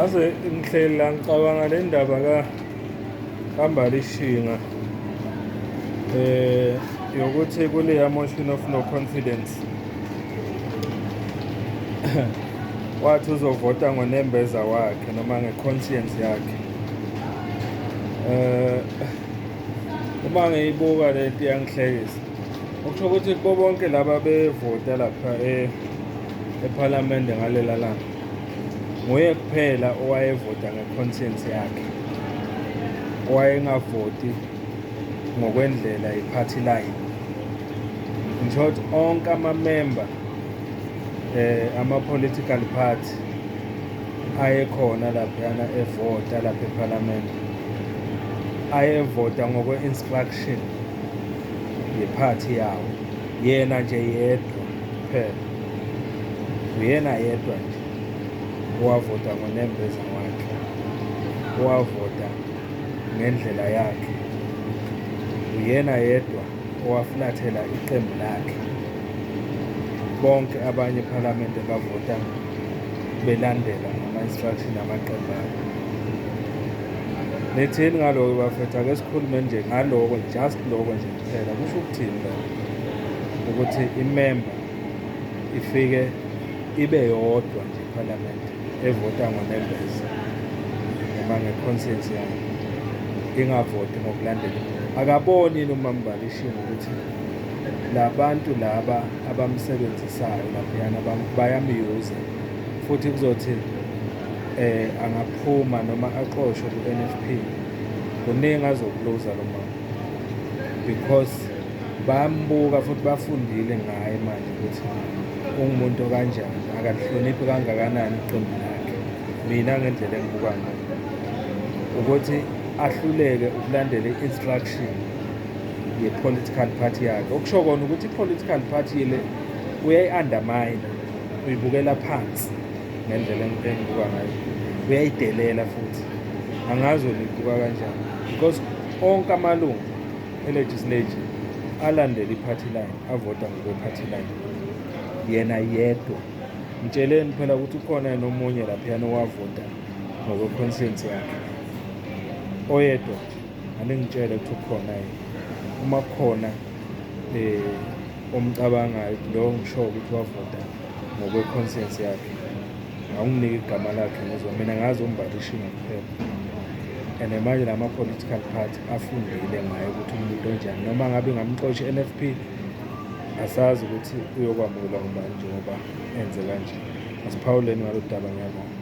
Ave ngihleli la ngicabanga le ndaba kaMbali Shinga yokuthi kuleya motion of no confidence wathi uzovota ngonembeza wakhe noma nge-conscience yakhe. Uma ngiyibuka le nto iyangihlekisa. Okusho ukuthi kubo bonke laba bevota lapha ephalamende ngalela langa, nguye kuphela owayevota nge-conscience yakhe, owayengavoti ngokwendlela ye-party line. In short, onke amamemba ama-political party ayekhona laphayana evota lapha ephalamende, ayevota ngokwe-instruction yephathi yawo. Yena nje yedwa kuphela, uyena yedwa nje owavota ngonembeza wakhe, owavota ngendlela yakhe. Uyena yedwa owafulathela iqembu lakhe. Bonke abanye ephalamende bavota belandela ama-instruction amaqembu abo. Nithini ngaloko bafethu? Ake sikhulume nje ngaloko, just loko nje kuphela. Kusho ukuthini lokho? Ukuthi imemba ifike ibe yodwa nje ephalamende evota ngonembeza noma nge-conscience yayo, ingavoti ngokulandela. Akaboni yini uMaMbali Shinga ukuthi labantu laba abamsebenzisayo laphayana bayamyuza, futhi kuzothi angaphuma noma axoshwe ku-N_F_P, kuningi azokuluza lo mama because bayambuka futhi bafundile ngaye manje ukuthi ungumuntu okanjani, akalihloniphi kangakanani iqembu lakhe. Mina ngendlela engibuka ngayo ukuthi ahluleke ukulandela i-instruction ye-political party yakhe, okusho kona ukuthi i-political party le uyayi-undermine, uyibukela phansi ngendlela engibuka ngayo, uyayidelela futhi. Angazi wena uyibuka kanjani, because onke amalungu e-legislature alandela i-party line, avota ngokwe-party line, yena yedwa. Ngitsheleni phela ukuthi ukhona yena omunye laphayana owavota ngokwe-conscience yakhe, oyedwa nje. Aningitshele ukuthi ukhona yini. Uma kukhona omcabangayo lo ngisho ukuthi wavota ngokwe-conscience yakhe, awunginike igama lakhe ngizwa. Mina ngazi uMbali Shinga kuphela. And manje lama-political party afundile ngaye ukuthi umuntu onjani, noma ngabe ingamxosha i-N_F_P, asazi ukuthi uyokwamukelwa ngubani njengoba enze kanje. Asiphawuleni ngalolu daba, ngiyabonga.